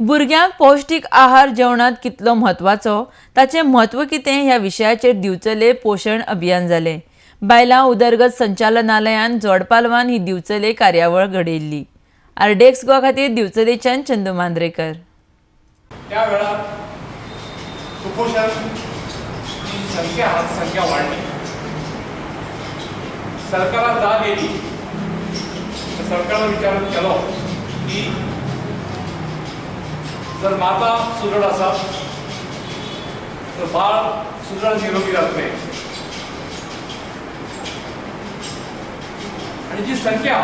भुरग्यांक पौश्टीक आहार जेवणात कितलो म्हत्वाचो, ताचें म्हत्व कितें ह्या विशयाचेर दिवचले पोशण अभियान जालें। बायलां उदरगत संचालनालयान जोडपालवान ही दिवचले कार्यावळ घडयल्ली। आरडीएक्स गोवा खातीर दिवचलेच्यान चंदू मांद्रेकर। त्या वेळार कुपोशण संख्या संख्या वाढली, सरकाराक जाग येयली। सरकारान विचार केलो की जर माता सुदृढ आसा तर बाळ सुदृढ निरोगी जातलें आनी जी संख्या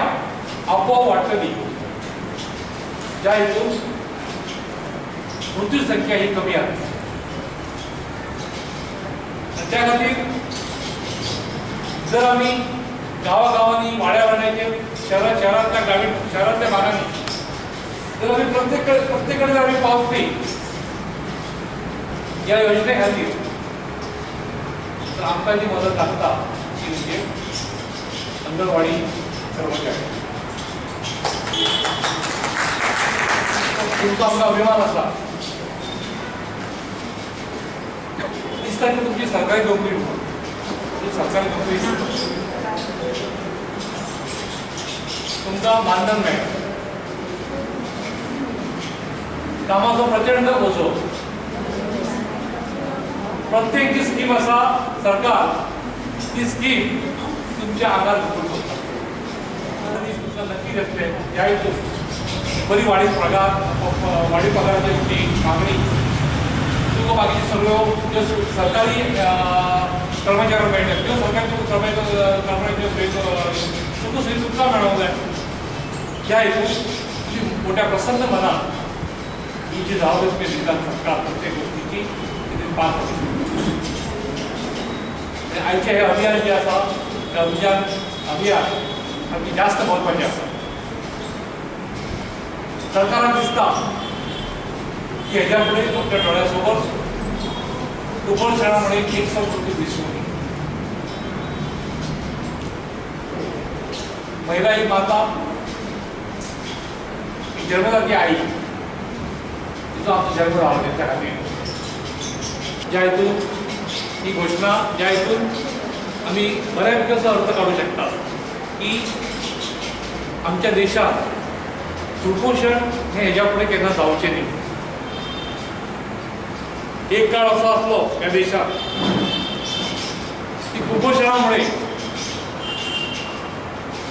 आपोआप वाडटली, ज्या हेतून मृत्यू संख्या ही कमी जातली। त्या खातीर जर आमी गांवागांवांनी, वाड्या वाड्याचेर, शहरा शहरांतल्या, ग्रामीण शहरांतल्या भागांनी जर आमी प्रत्येक कडेन आमी पावतली ह्या योजने खातीर तर आमकां जी मदत लागता ती म्हणजे अंगणवाडी कर्मचारी। तुमचो आमकां अभिमान आसा, दिसता की तुमची सरकारी नोकरी म्हणून, सरकारी नोकरी तुमकां मानधन मेळटा, कामाचो प्रचंड ओझो। प्रत्येक जी स्कीम आसा सरकार ती स्कीम तुमच्या आंगार घुटून वता। दीस तुमकां नक्की येतले ह्या हितून बरी वाडीव पगार, वाडीव पगाराची तुमची मागणी, तुमकां बाकीच्यो सगळ्यो ज्यो सरकारी कर्मचाऱ्यांक मेळटा त्यो सरकारी कर्मचाऱ्यांच्यो सुखसुविधा तुमकां मेळोंक जाय। ह्या हितून तुमी मोठ्या प्रसन्न मनान ही जी जबाबदारी तुमी दितात सरकार प्रत्येक गोष्टीची ती पार पडली। आनी आयचें हें अभियान जें आसा तें अभियान सामकें जास्त म्हत्वाचें आसा। सरकाराक दिसता की हेज्या फुडें आमच्या डोळ्या समोर कुपोशणामुळे एक संस्कृती दिसून येता। महिला ही माता, ही जन्मदाती आई, तिचो आमचो जन्म जालो तेंच्या खातीर। ज्या हितून ही घोशणा, ज्या हितून आमी बऱ्यापैकी असो अर्थ काडूं शकता की आमच्या देशांत कुपोशण हें हेज्या फुडें केन्ना जावचें न्ही। एक काळ असो आसलो ह्या देशांत की कुपोशणामुळे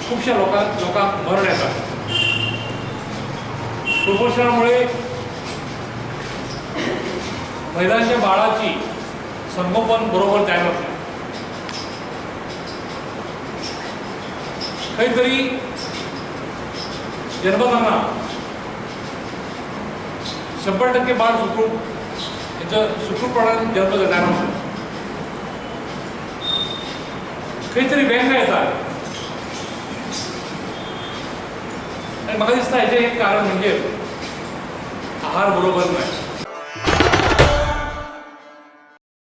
खुबश्या लोकांक मरण येता। कुपोशणामुळे महिलांच्या बाळाची संगोपन बरोबर जायनासलें, खंय तरी जन्मताना 100% बाळ सुखरूप सुखरूपणान जन्म जायनासलो, खंय तरी व्यंग येता। आनी म्हाका दिसता हेचें एक कारण म्हणजे आहार बरोबर न्हय।